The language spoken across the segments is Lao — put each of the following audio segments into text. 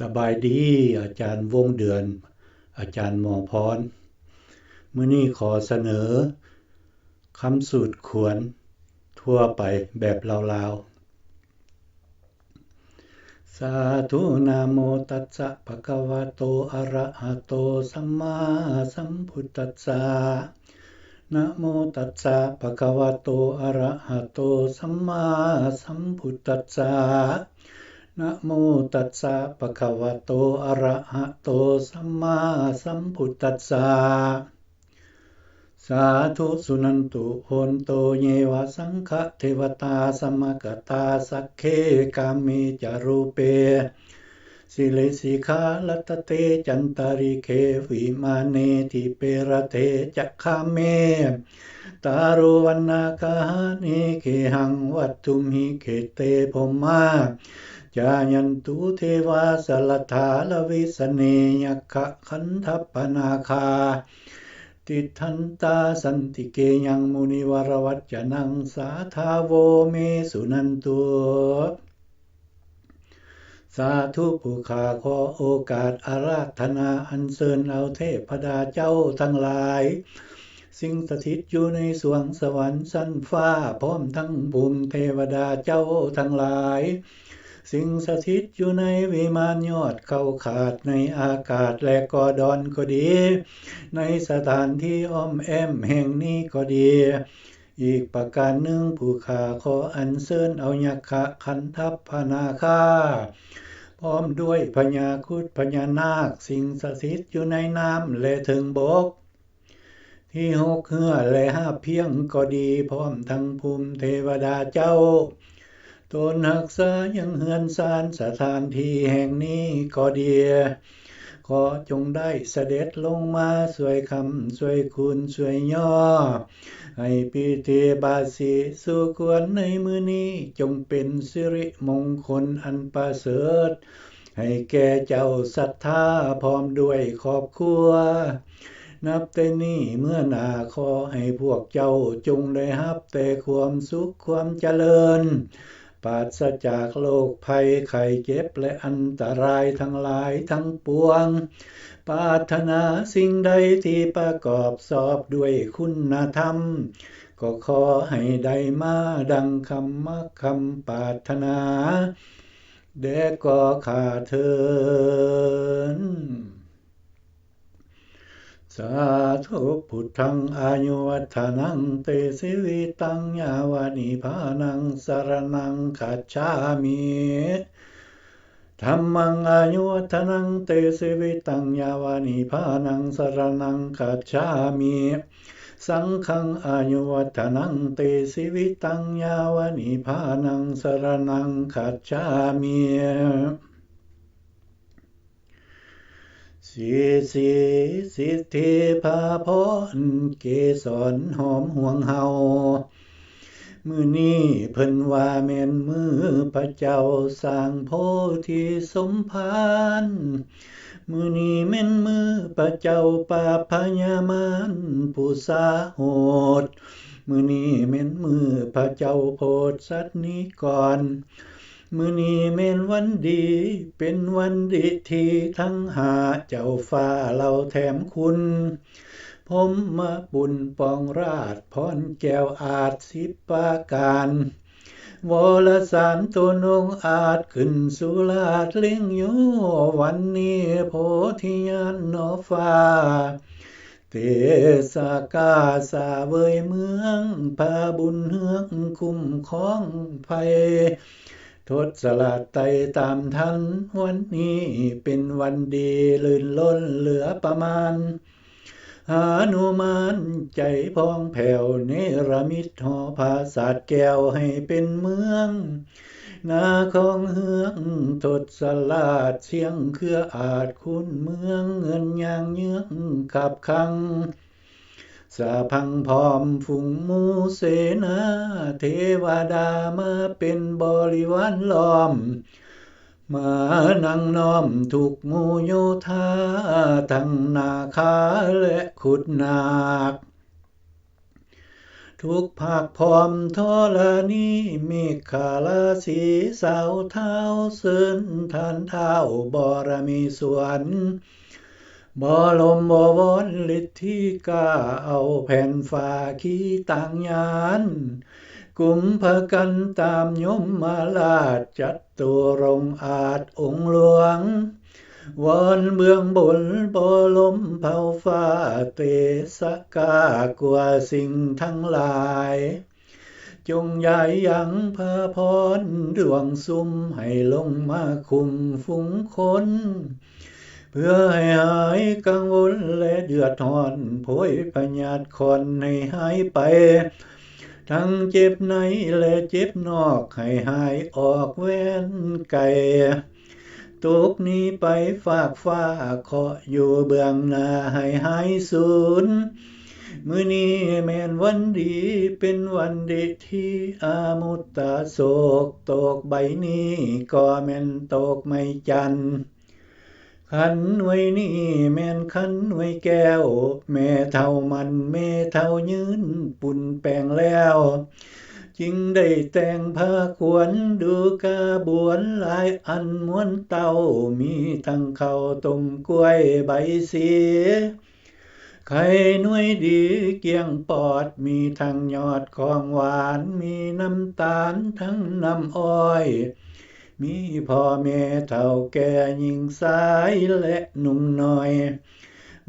ສະບາຍດີ ອາຈານວົງເດືອນ ອາຈານໝໍພອນ. ມື້ນີ້ຂໍສະເໜີຄຳສູດຄວນທົ່ວໄປແບບລາວໆ. ສາທຸ ນະໂມຕັດສະ ພະຄະວະໂຕ ອະຣະຫະໂຕ ສຳມາສຳພຸດທັດສະ. ນະໂມຕັດສະ ພະຄະວະໂຕ ອະຣະຫະໂຕ ສຳມາສຳພຸດທັດສະ. ນະໂມຕັດສະ ພະຄະວະໂຕ ອະຣະຫະໂຕ ສຳມາສຳພຸດທັດສະ. ສາທຸ ສຸນັນຕຸ ໂຫນຕຸ ເຍວະ ສັງຄະເທວະຕາ ສະມາກະຕາ ສັກເຂ ກາເມ ຈະ ຣູເປ ສິເລ ສີຄາລັດຕະເຕ ຈັນຕະລິເຂ ວິມາເນ ທິເປຣະເທ ຈະ ຄາເມ ຕາໂຣ ວັນນາກາຫາເນ ເຂຫັງ ວັດຖຸມຫິ ເຂເຕ ພົມມາ ຈາຍັນຕຸ ເທວາ ສະລັດຖາລະວິສະເນ ຍັກຂະ ຄັນທັບພະນາຄາ ຕິດທັນຕາ ສັນຕິເກ ຍັງ ມຸນິວະຣະວັດຈະນັງ ສາທາໂວ ເມ ສຸນັນຕຸ. ສາທຸ ຜູ້ຂ້າຂໍໂອກາດອາລາທະນາອັນເຊີນເອົາເທບພະດາເຈົ້າທັງຫຼາຍ ສິ່ງສະຖິດຢູ່ໃນສວງສະຫວັນຊັ້ນຟ້າ ພ້ອມທັງພູມເທວະດາເຈົ້າທັງຫຼາຍ ສິ່ງສະຖິດຢູ່ໃນວິມານຍອດເຂົາຂາດໃນອາກາດ ແລະ ກໍດອນກໍດີ ໃນສະຖານທີ່ອ້ອມແອ້ມແຫ່ງນີ້ກໍດີ. ອີກປະການໜຶ່ງ ຜູ້ຂ້າຂໍອັນເຊີນເອົາຍັກຂະ ຄັນທັບພະນາຄາ ພ້ອມດ້ວຍພະຍາຄຸດພະຍານາກ ສິ່ງສະຖິດຢູ່ໃນນ້ຳ ແລະ ເທິງບົກ ທີ່ຫົກເຮື້ອ ແລະ ຮາບພຽງກໍດີ ພ້ອມທັງພູມເທວະດາເຈົ້າ ຕົນຮັກສາຍັງເຮືອນຊານສະຖານທີ່ແຫ່ງນີ້ກໍດີ ຂໍຈົ່ງໄດ້ສະເດັດລົງມາຊ່ວຍຄ້ຳ ຊ່ວຍຄູນ ຊ່ວຍຍໍ ໃຫ້ພິທີບາສີສູ່ຄວນໃນມື້ນີ້ ຈົ່ງເປັນສິລິມົງຄົນອັນປະເສີດ ໃຫ້ແກ່ເຈົ້າສັດທາ ພ້ອມດ້ວຍຄອບຄົວ. ນັບແຕ່ນີ້ເມື່ອໜ້າ ຂໍໃຫ້ພວກເຈົ້າຈົ່ງໄດ້ຮັບແຕ່ຄວາມສຸກຄວາມຈະເລີນ ປາສະຈາກໂລກໄພໄຂ້ເຈັບ ແລະ ອັນຕະລາຍທັງຫຼາຍທັງປວງ. ປາດຖະໜາສິ່ງໃດທີ່ປະກອບຊອບດ້ວຍຄຸນນະທຳ ກໍຂໍໃຫ້ໄດ້ມາດັ່ງຄຳມັກຄຳປາດຖະໜາ ແດ່ກໍຂ້າເທີນ. ສາທຸ ພຸດທັງ ອາຍຸວັດທະນັງ ເຕ ຊີວິຕັງ ຍາວະ ນິບພານັງ ສະຣະນັງ ຄັດສາມິ. ທຳມັງ ອາຍຸວັດທະນັງ ເຕ ຊີວິຕັງ ຍາວະ ນິບພານັງ ສະຣະນັງ ຄັດສາມິ. ສັງຄັງ ອາຍຸວັດທະນັງ ເຕ ຊີວິຕັງ ຍາວະ ນິບພານັງ ສະຣະນັງ ຄັດສາມິ. ສີສີ ສິດທິພາພອນ ເກສອນຫອມຫ່ວງເຮົາ. ມື້ນີ້ເພິ່ນວ່າແມ່ນມື້ພະເຈົ້າສ້າງໂພທິສົມພານ, ມື້ນີ້ແມ່ນມື້ພະເຈົ້າປາບພະຍາມານຜູ້ສາໂຫດ, ມື້ນີ້ແມ່ນມື້ພະເຈົ້າໂພດສັດນິກອນ. ມື້ນີ້ແມ່ນວັນດີ ເປັນວັນດີທີ່ທັງຫ້າເຈົ້າຟ້າເຫຼົ່າແຖມຄຸນ ພົມມະບຸນປອງລາດ ພອນແກ້ວອາດສິບປະການ ວໍລະສານໂຕນົງອາດ ຂຶ້ນສູ່ລາດເລັງໂຍ ວັນນີ້ໂພທິຍານໜໍ່ຟ້າ ເຕສະກາສາເວີຍເມືອງ ພາບຸນເຮືອງຄຸ້ມຄອງໄພ ທົດສະລາດໄຕ່ຕາມທັນ ວັນນີ້ເປັນວັນດີ ລື່ນລົ້ນເຫຼືອປະມານ ຫານຸມານໃຈຜ່ອງແຜ້ວ ເນລະມິດຫໍຜາສາດແກ້ວ ໃຫ້ເປັນເມືອງນາຄອງເຮືອງ ທົດສະລາດຊຽງເຄືອອາດ ຂຸນເມືອງເງິນຍາງເຍືອງຄັບຂັງ ສະພັງພ້ອມຝູງໝູ່ເສນາ ເທວະດາມາເປັນບໍລິວານລ້ອມ ມານັ່ງນ້ອມທຸກໝູ່ໂຍທາ ທັງນາຄາ ແລະ ຂຸດນາກ. ທຸກພາກພ້ອມທໍລະນີ ເມກຂາລາສີສາວທ້າວ ເຊີນທ່ານທ້າວບໍລະເມສວນ ບໍ່ລົມບໍ່ວອນລິດທິກ້າ ເອົາແຜ່ນຟ້າຂີ່ຕາງຍານ ກຸມພະກັນຕາມຍົມມະລາດ ຈັດໂຕລົງອາດອົງຫຼວງ ວອນເບື້ອງບົນບໍ່ລົມເຜົາຟ້າ ເຕສະກາກວ່າສິ່ງທັງຫຼາຍ ຈົ່ງຢາຍຍັງພາພອນດວງຊຸມ ໃຫ້ລົງມາຄຸ້ມຝູງຄົນ ເພື່ອໃຫ້ຫາຍກັງວົນ ແລະເດືອດຮ້ອນ ໂພຍພະຍາດຂ້ອນໃຫ້ຫາຍໄປ ທັງເຈັບໃນ ແລະເຈັບນອກ ໃຫ້ຫາຍອອກແວ່ນໄກ ຕົກໜີໄປຟາກຟ້າ ເຄາະຢູ່ເບື້ອງໜ້າໃຫ້ຫາຍສູນ. ມື້ນີ້ແມ່ນວັນດີ ເປັນວັນດີທີ່ອາມຸດຕາໂສກ ໂຕກໃບນີ້ກໍແມ່ນໂຕກໄມ້ຈັນ ຂັນໜ່ວຍນີ້ແມ່ນຂັນໜ່ວຍແກ້ວ ແມ່ເຖົ້າໝັ້ນແມ່ເຖົ້າຍືນປຸ້ນແປງແລ້ວ ຈຶ່ງໄດ້ແຕ່ງພາຂວັນດູກາບວນຫຼາຍອັນມວນເຕົ້າ ມີທັງເຂົ້າຕົ້ມກ້ວຍໃບສີ ໄຂ່ໜ່ວຍດີກ້ຽງປອດ ມີທັງຍອດຂອງຫວານ ມີນ້ຳຕານທັງນ້ຳອ້ອຍ ມີພໍ່ແມ່ເຖົ້າແກ່ຍິງຊາຍ ແລະໜຸ່ມນ້ອຍ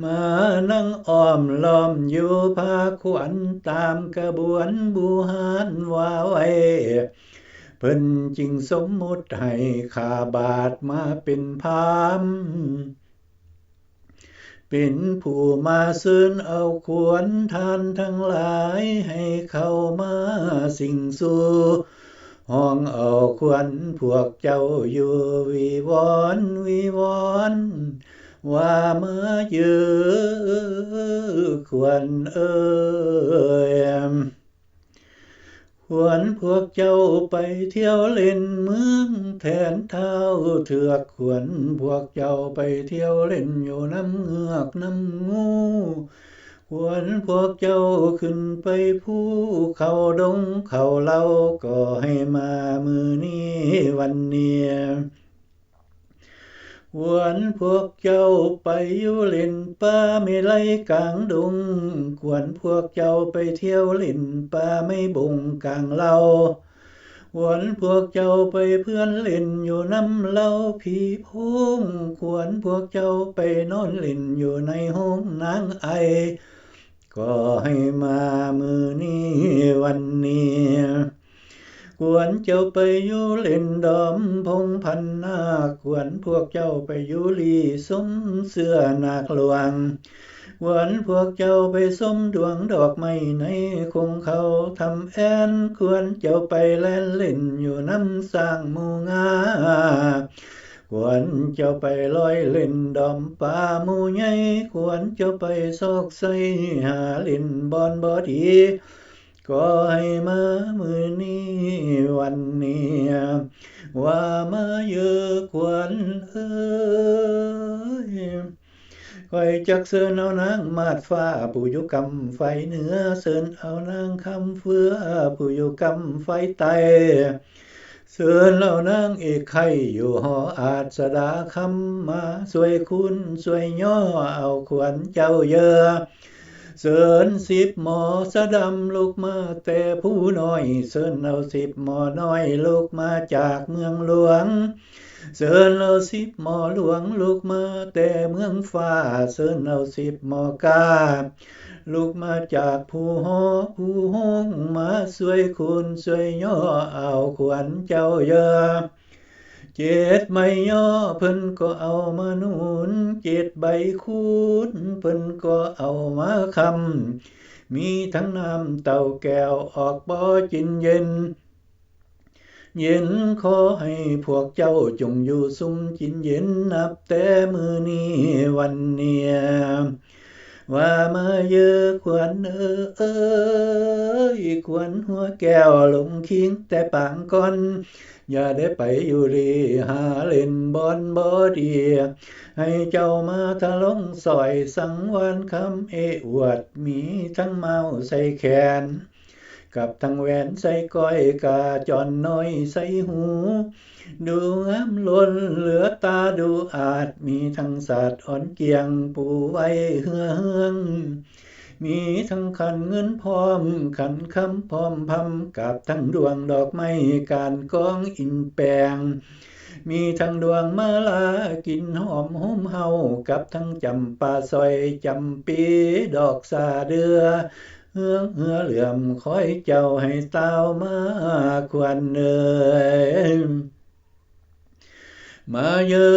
ມານັ່ງອ້ອມລ້ອມຢູ່ພາຂວັນ ຕາມກະບວນບູຮານວ່າໄວ້ ເພິ່ນຈຶ່ງສົມມຸດໃຫ້ຂ້າບາດມາເປັນພາມ ເປັນຜູ້ມາເຊີນເອົາຂວັນທ່ານທັງຫຼາຍ ໃຫ້ເຂົ້າມາສິງສູ່ ຮ້ອງເອົາຂວັນພວກເຈົ້າຢູ່ ວິວອນ ວິວອນ ວ່າມາເຢີ ຂວັນເອີຍ ຂວັນພວກເຈົ້າໄປທ່ຽວຫຼິ້ນເມືອງແທນທ້າວເທືອກ ຂວັນພວກເຈົ້າໄປທ່ຽວຫຼິ້ນຢູ່ນຳເງືອກນຳງູ ຂວັນພວກເຈົ້າຂຶ້ນໄປພູເຂົາດົງເຂົາເຫຼົ່າ ກໍໃຫ້ມາມື້ນີ້ວັນນີ້ ຂວັນພວກເຈົ້າໄປຢູ່ຫຼິ້ນປ່າໄມ້ໄລ່ກາງດົງ ຂວັນພວກເຈົ້າໄປທ່ຽວຫຼິ້ນປ່າໄມ້ບົງກາງເຫຼົ່າ ຂວັນພວກເຈົ້າໄປເພື່ອນຫຼິ້ນຢູ່ນຳເຫຼົ່າຜີໂພງ ຂວັນພວກເຈົ້າໄປນອນຫຼິ້ນຢູ່ໃນໂຮງນາງໄອ ກໍໃຫ້ມາມື້ນີ້ວັນນີ້ ຂວັນເຈົ້າໄປຢູ່ຫຼິ້ນດອມພົງພັນນາກ ຂວັນພວກເຈົ້າໄປຢູ່ລີຊົມເສືອນາກຫຼວງ ຂວັນພວກເຈົ້າໄປຊົມດວງດອກໄມ້ໃນຄົງເຂົາທຳແອ່ນ ຂວັນເຈົ້າໄປແລ່ນຫຼິ້ນຢູ່ນຳຊ້າງໝູ່ງາ ຂວັນເຈົ້າໄປລອຍຫຼິ້ນດອມປາໝູ່ໃຫຍ່ ຂວັນເຈົ້າໄປຊອກໃສ່ຫາຫຼິ້ນບ່ອນບໍ່ດີ ກໍໃຫ້ມາມື້ນີ້ວັນນີ້ ວ່າມາເຢີຂວັນເອີຍ ຂ້ອຍຈັກເຊີນເອົານາງມາດຟ້າ ຜູ້ຢູ່ກຳໄຟເໜືອ ເຊີນເອົານາງຄຳເຟືອ ຜູ້ຢູ່ກຳໄຟໃຕ້ ເຊີນເອົານາງເອກໄຂ່ຢູ່ຫໍອາດສະດາຄຳ ມາຊ່ວຍຄູນຊ່ວຍຍໍເອົາຂວັນເຈົ້າເຢີ ເຊີນສິບໝໍສະດຳລຸກມາແຕ່ພູນ້ອຍ ເຊີນເອົາສິບໝໍນ້ອຍລຸກມາຈາກເມືອງຫຼວງ ເຊີນເອົາສິບໝໍຫຼວງລຸກມາແຕ່ເມືອງຟ້າ ເຊີນເອົາສິບໝໍກ້າ ລຸກມາຈາກພູຫໍພູໂຮງ ມາຊ່ວຍຄູນຊ່ວຍຍໍເອົາຂວັນເຈົ້າເຢີ ເຈັດໄມ້ຍໍເພິ່ນກໍເອົາມາໜູນ ເຈັດໃບຄູນເພິ່ນກໍເອົາມາຄຳ ມີທັງນ້ຳເຕົ້າແກ້ວອອກບໍ່ຈິນເຢັນ ເຢັນ ຂໍໃຫ້ພວກເຈົ້າຈົ່ງຢູ່ຊຸ່ມກິນເຢັນ ນັບແຕ່ມື້ນີ້ວັນນີ້ ວ່າມາເຢີຂວັນເອີຍ ຂວັນຫົວແກ້ວລົງຄີງແຕ່ປາງກ່ອນ ຢ່າໄດ້ໄປຢູ່ລີຫາຫຼິ້ນບ່ອນບໍ່ດີ ໃຫ້ເຈົ້າມາທະລົງສອຍສັງວານຄຳເອອວດ ມີທັງເມົາໃສ່ແຂນ ກັບທັງແຫວນໃສ່ກ້ອຍ ກາຈອນນ້ອຍໃສ່ຫູ ດູງາມລົ້ນເຫຼືອຕາດູອາດ ມີທັງສາດອ່ອນກຽງປູໄວ້ເຮືອເຮືອງ ມີທັງຂັນເງິນພ້ອມ ຂັນຄຳພ້ອມພຳ ກັບທັງດວງດອກໄມ້ ການກອງອິນແປງ ມີທັງດວງມາລາກິ່ນຫອມໂຮມເຮົາ ກັບທັງຈຳປາຊອຍ ຈຳປີດອກສາເດືອ ເຮືອງເຮືອເຫຼືອມຄອຍເຈົ້າໃຫ້ຕ່າວມາ ຂວັນເອີຍ. ມາເອີ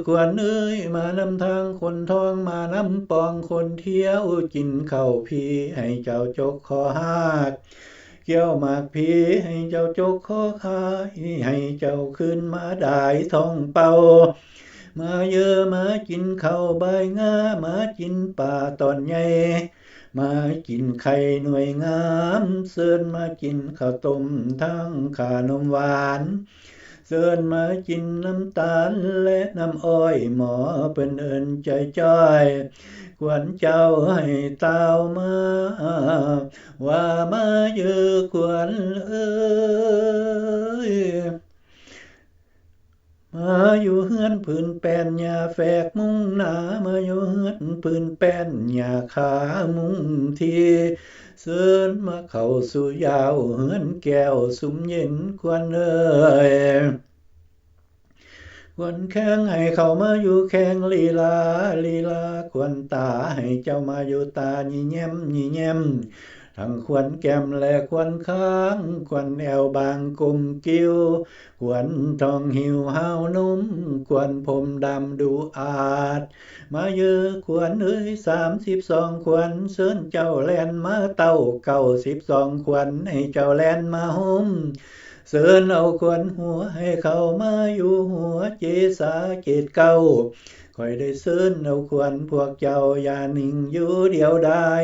ຂວັນເອີຍ ມານຳທາງຄົນທອງ ມານຳປອງຄົນທ່ຽວ ກິນເຂົ້າພີໃຫ້ເຈົ້າຈົກຄໍຮາກ ກ່ຽວໝາກພີໃຫ້ເຈົ້າຈົກຄໍຄາຍ ໃຫ້ເຈົ້າຄືນມາດາຍທ້ອງເປົ່າ. ມາເອີ ມາກິນເຂົ້າບາຍງາ ມາກິນປາຕອນໃຫຍ່ ມາກິນໄຂ່ໜ່ວຍງາມ ເຊີນມາກິນເຂົ້າຕົ້ມທັງຂານົມຫວານ ເຊີນມາກິນນ້ຳຕານ ແລະ ນ້ຳອ້ອຍ ໝໍເພິ່ນເອີ້ນຈ່ອຍໆ ຂວັນເຈົ້າໃຫ້ຕ່າວມາ ວ່າມາເອີຂວັນເອີຍ. ມາຢູ່ເຮືອນຜືນແປ້ນຫຍ້າແຝກມຸງໜາ ມາຢູ່ເຮືອນຜືນແປ້ນຫຍ້າຂາມຸງທີ ເຊີນມາເຂົ້າສູ່ຢາວເຮືອນແກ້ວຊຸ່ມເຢັນ ຂວັນເອີຍ. ຂວັນແຂ້ງໃຫ້ເຂົ້າມາຢູ່ແຂ້ງລີລາ ລີລາຂວັນຕາ ໃຫ້ເຈົ້າມາຢູ່ຕາຍິແຍ້ມຍິແຍ້ມ ທັງຂວັນແກ້ມ ແລະ ຂວັນຄາງ ຂວັນແອວບາງກົມກິ້ວ ຂວັນທອງຫິວຫາວນົມ ຂວັນຜົມດຳດຸອາດ ມາເອີຂວັນເອີຍ ສາມສິບສອງຂວັນ ເຊີນເຈົ້າແລ່ນມາເຕົ້າ ເກົ້າສິບສອງຂວັນ ໃຫ້ເຈົ້າແລ່ນມາໂຮມ ເຊີນເອົາຂວັນຫົວໃຫ້ເຂົ້າມາຢູ່ຫົວເຈສາເກດເກົ້າ ຂ້ອຍໄດ້ເຊີນເອົາຂວັນພວກເຈົ້າ ຢ່ານິ່ງຢູ່ດຽວດາຍ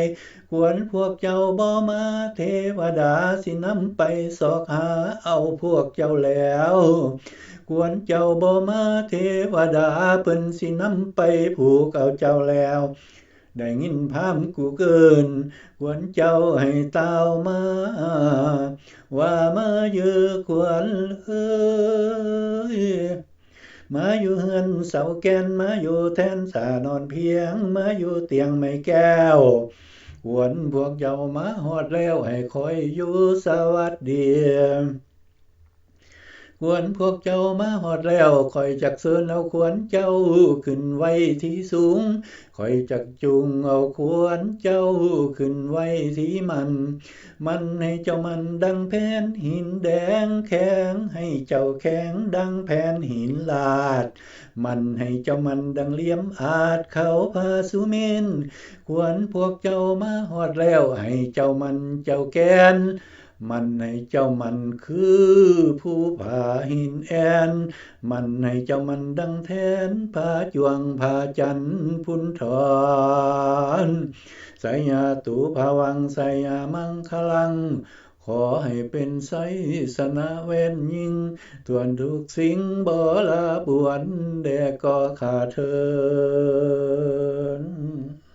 ຂວັນພວກເຈົ້າບໍ່ມາ ເທວະດາຊິນຳໄປຊອກຫາເອົາພວກເຈົ້າແລ້ວ ຂວັນເຈົ້າບໍ່ມາ ເທວະດາເພິ່ນຊິນຳໄປຜູກເອົາເຈົ້າແລ້ວ ໄດ້ຍິນພາມກູເກີນ ຂວັນເຈົ້າໃຫ້ຕ່າວມາ ວ່າມາເອີຂວັນເອີຍ. ມາຢູ່ເຮືອນເສົາແກ່ນ ມາຢູ່ແທ່ນສານອນພຽງ ມາຢູ່ຕຽງໄມ້ແກ້ວ ຂວັນພວກເຈົ້າມາຮອດແລ້ວ ໃຫ້ຂ້ອຍຢູ່ສະຫວັດດີ ຂວັນພວກເຈົ້າມາຮອດແລ້ວ ຂ້ອຍຈັກເຊີນເອົາຂວັນເຈົ້າຂຶ້ນໄວ້ທີ່ສູງ ຂ້ອຍຈັກຈູງເອົາຂວັນເຈົ້າຂຶ້ນໄວ້ທີ່ໝັ້ນ ໝັ້ນໃຫ້ເຈົ້າໝັ້ນດັ່ງແຜ່ນຫີນແດງ ແຂງໃຫ້ເຈົ້າແຂງດັ່ງແຜ່ນຫີນລາດ ໝັ້ນໃຫ້ເຈົ້າໝັ້ນດັ່ງຫຼຽມອາດ ເຂົາພາສຸເມນ ຂວັນພວກເຈົ້າມາຮອດແລ້ວ ໃຫ້ເຈົ້າໝັ້ນເຈົ້າແກ່ນ ໝັ້ນໃຫ້ເຈົ້າໝັ້ນຄືພູຜາຫີນແອ່ນ ໝັ້ນໃຫ້ເຈົ້າໝັ້ນດັ່ງແທ່ນ ຜາຈວງຜາຈັນພຸນທອນ ໄຊຍາຕຸພາວັງ ໄຊຍາມັງຄະລັງ ຂໍໃຫ້ເປັນໄຊຊະນະແວ່ນຍິ່ງ ທົ່ວທຸກສິ່ງບໍລະບວນແດ່ກໍຂ້າເທີນ.